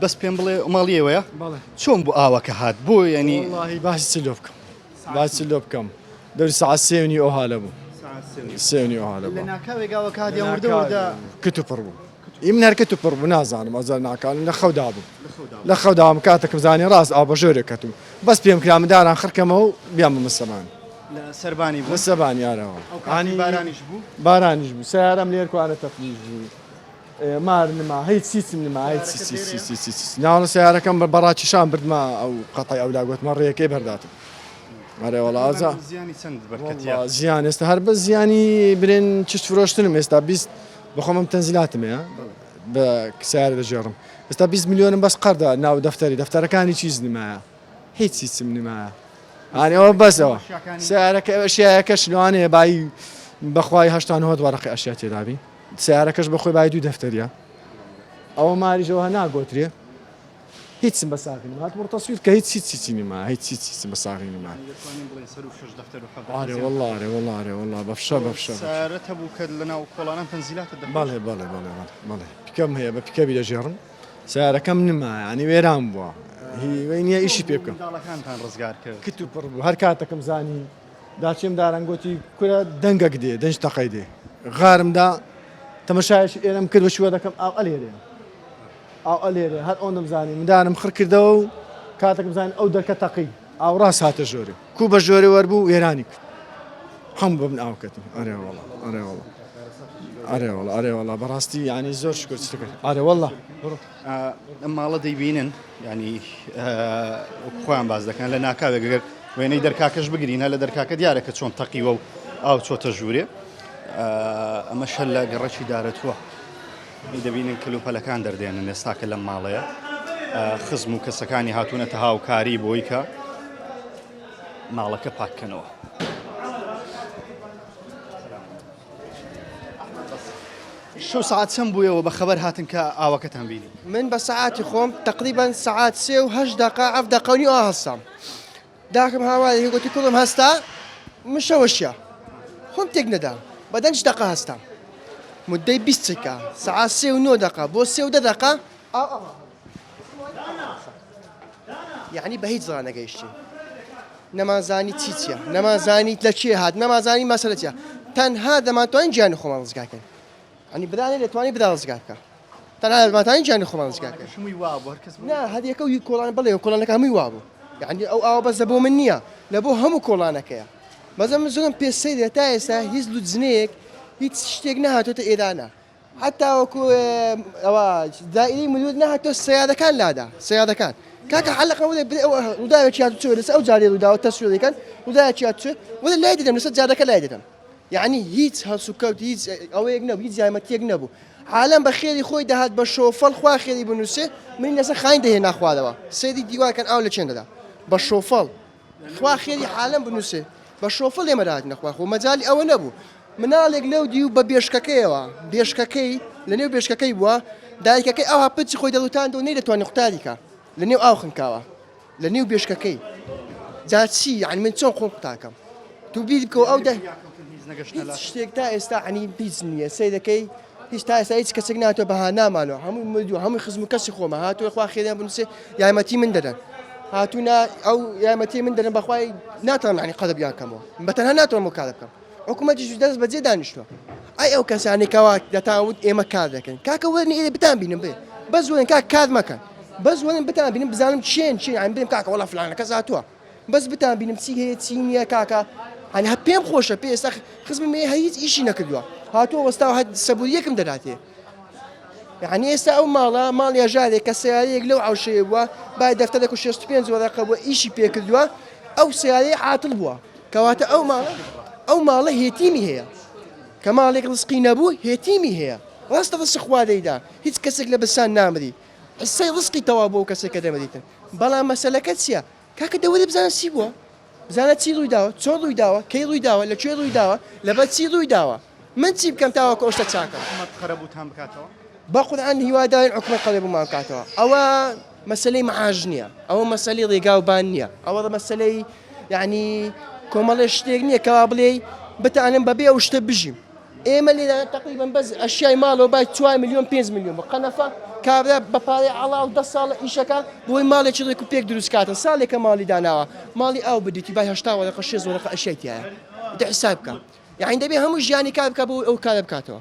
بەس پێم بڵێ ماڵی ئێوەیە؟ چۆن بوو ئاوەکە هات بۆ یعنی وەڵاهی باسی چ لۆ بکەم باسی چ لۆ بکەم دەوری سەعات سێ و نیو ئەوها لە بوو سێ و نیو ئەوها لە لە بوو ناکاوێک ئاوەکە هات یان وردە وردە کت و پڕ بوو ئی من هەر کت و پڕ بوو نازانم ئەوجا ناکاو لە خەودا بووم لە خەودا بووم کاتێکم زانی ڕاست ئاو بە ژۆرێک کەتوم بەس پێم کرا من داران خڕکەمەوە و بیان بە مسەبان لە سەربانی بوو لە سەبانی یارەوە ئەو کاتی بارانیش بوو بارانیش بوو سەیارەم لێر کوانە تەفلیش بوو مار نما هیچ هیچم نما هیچ هیچ هیچ هیچ هیچ هیچ ناوە سیارەکەم بە بەڕاکیشان بردمە ئەو قەتای ئەولا گوتمە ڕێیەکەی بەرداتم ئەرێ وەڵا ئازا زیانی چەند بەرکەتیە زیان ئێستا هەر بە زیانی برێن چشت فرۆشتنم ئێستا 20 بەخۆمم تەنزیلاتم هەیە بە سیارە دەژێڕم ئێستا 20 میلیۆنم بەس قەردە ناو دەفتەری دەفتەرەکانی چیز نمایە هیچ هیچم نمایە ئانی ئەوە بەسەوە سیارەکە ئەشیایەکەش لەوانەیە بایی بەخوای هەشتا نەوەد وەرەقی ئەشیا تێدابی سەیارەکەش بەخۆی بای دوو دەفتەریە ئەوە ماریشەوە ناگۆترێ هیچم بە ساغی نما هاتم تەسویر کە هیچ هیچ هیچی نما هیچ هیچ هیچم بە ساغی نما ئارێ والله ئارێ والله ئارێ والله بەفشە بەفشە سارەت هەبوو کە لە ناو کۆڵانان تەنزیلاتت دەخۆشت بەڵێ بەڵێ بەڵێ بەڵێ بەڵێ پیکەم هەیە بە پیکەبی دەژێڕم سیارەکەم نما یعنی وێران بووە هیوەی نییە ئیشی پێ بکەم منداڵەکانتان ڕزگار کرد کت و پڕ بوو هەر کاتەکەم زانی داچێم داران گۆتی کورە دەنگەک دێ دەنج تەقەی دێ غارم دا تەمەشایەکی ئێرەم کرد وەشوە دەکەم ئاو ئەلێرێ ئاو ئەلێرێ هەر ئەوەندەم زانی مندارم خڕ کردەوە و کاتێکم زانی ئەو دەرکە تەقی ئاو ڕاست هاتە ژۆرێ کو بە ژۆرێ وەربوو وێرانی کرد هەموو بە من ئاو کەتم ئەرێ وەڵا ئەرێ وەڵا ئەرێ وەڵا ئەرێ وەڵا بەڕاستی یعنی زۆر شکر چ کرد ئەرێ وەڵا بڕۆ ئەم ماڵە دەیبینن ینی خۆیان باز دەکەن لە ناکاوێک گەر وێنەی دەرکاکەش بگرین هە لە دەرکاکە دیارە کە چۆن تەقیوە و ئاو چۆتە ژوورێ ئەمە شەر لە گەڕەکی دارەتووە دەبینن کەلوپەلەکان دەردێنن ئێستاکە لەم ماڵەیە خزم و کەسەکانی هاتوونەتە هاوکاری بۆی کە ماڵەکە پاککەنەوە. شەو سەعات چەند بوویەوە بە خەبەر هاتن کە ئاوەکەتان بینی؟ من بە سەعاتی خۆم تەقریبەن سەعات سێ و هەشت دەقە حەفت دەقە و نیو ئا هەستام داکم هاواری کرد گوتی کوڕم هەستا من شەوەشیا خۆم تێک نەدا بە دەنج دەقە هەستام مدەی 20 چرکە سەعات سێ و نۆ دەقە بۆ سێ و دە دەقە ئاو ئاوا یعنی بە هیچ ڕانەگەیشتین نەمانزانی چی چیە نەمانزانی لە کێ هات نەمانزانی مەسەلە چیە تەنها دەمانتوانی گیانی خۆمان ڕزگار کەین ئەنی برا نەبێت دەتوانی برا ڕزگار بکە تەنها دەمانتوانی گیانی خۆمان ڕزگار کەین هەمووی وابوو هەر کەس نا هەر یەکە و کۆڵان بڵێ کۆڵانەکە هەمووی وابوو یعنی ئەو ئاوە بەس لە بۆ من نییە لە بۆ هەموو کۆڵانەکەیە بەزە من زۆرم پێ سەیرە تا ئێستا هیچ لوجنەیەک هیچ شتێک نەهاتۆتە ئێرانە حەتا وەکو ئەوە دائیرەی مرور نەهاتۆ سەیارەکان لادا سەیارەکان کاکە حەلقە وەرە برێ ئەوە ڕووداوێکی هاتوچۆ لەسەر ئەو جارێ ڕووداوە تەسویر دەکەن ڕووداوێکی هاتوچۆ وەرە لای دەدەم لەسەر جادەکە لای دەدەم یعنی هیچ هەڵسوکەوت هیچ ئەوەیەک نەبوو هیچ یارمەتیەک نەبوو عالەم بە خێری خۆی دەهات بە شۆفەڵ خوا خێری بنووسێ منی لەسەر خانی دەهێنا خوارەوە سەیری دیوارکەن ئاو لە چێن دەدا بە شۆفەڵ خوا خێری عالەم بنووسێ بە شۆفڵ ئێمە دەهاتینە خوار خۆ مەجالی ئەوە نەبوو مناڵێک لەو دیو بە بێشکەکەیەوە بێشکەکەی لە نێو بێشکەکەی بووە دایکەکەی ئەوها پچی خۆی دەڵوتاند و نەیدەتوانی قوتاری کا لە نێو ئاو خنکاوە لە نێو بێشکەکەی جا چی یعنی من چۆن خۆم قوتاکەم تو بیر بکەوە ئەو دە هیچ شتێک تا ئێستا عنی هیچ نییە سەیرەکەی هیچ تا ئێستا هیچ کەسێک ناتوە بە هانامانەوە هەمووی مردووە هەمووی خزم و کەسی خۆمە هاتووە خوا خێریان بنووسێ یارمەتی من دەدەن هاتوونا ئەو یارمەتی من دەدەن بەخوای ناتوانم یعنی قەرەبیان کەمەوە بە تەنها ناتوانم ئەو کارە بکەم حکوومەتیش دەست بەجێ دانیشتووە ئەی ئەو کەسانەی کەوا دەتان وت ئێمە کار دەکەین کاکە وەرن ئێرە بتان بینم بێ بەس وەرن کاک کار مەکەن بەس وەرن بتان بینم بزانم چێن چین یعنی بێم کاکە وەڵا فلانە کەس هاتووە بەس بتان بینم چی هەیە چی نییە کاکە هەنی هە پێم خۆشە پێ ئێستا خزمم هەیە هیچ ئیشی نەکردووە هاتووە وەستاوە هەر سەبوریەکم دەداتێ یعنی ئێستا ئەو ماڵە ماڵی هەژارێک کە سیارەیەک لەو عەوشەیە بووە بای دەفتەرێک و 65 وەرەقە بووە ئیشی پێکردووە ئەو سیارەیە عاتڵ بووە کەواتە ئەو ماڵە ئەو ماڵە هێتیمی هەیە کە ماڵێک ڕزقی نەبوو هێتیمی هەیە ڕاستە ڕزق خوا دەیدا هیچ کەسێک لە برسان نامری حسەی ڕزقی تەواو بۆ کەسێک کە دەمریتن بەڵام مەسەلەکە چییە کاکە دە وەرە بزانە چی بووە بزانە چی ڕووی داوە چۆن ڕووی داوە کەی ڕووی داوە لە کوێ ڕووی داوە لەبەر چی ڕووی داوە من چی بکەم تاوەکو ئەو شتە چاکەم حکومەت قەرەبووتان بکاتەوە؟ بە قورعان هیوادارین حکومەت قەرەبوومان بکاتەوە ئەوە مەسەلەی معاش نییە ئەوە مەسەلەی ڕێگا و بان نییە ئەوە مەسەلەی یعنی کۆمەڵێ شتێک نییە کەوا بڵێی بتانم بەبێ ئەو شتە بژیم. ئێمە لێرە تقریبا بەس ئەشیای ماڵەوە بای 4 میلیۆن 5 میلیۆن بۆ قەنەفە کابرا بە پارەی عەڵاڵ دە ساڵە ئیشەکە بۆی ماڵێکی ڕێک و پێک دروست کاتن ساڵێکە ماڵی داناوە ماڵی ئاو بدیتی بای 80 وەرەقە 60 وەرەقە ئەشیای تایە دە حساب بکە یعنی دەبێ هەموو ژیانی کار بکە بۆ ئەو کارە بکاتەوە.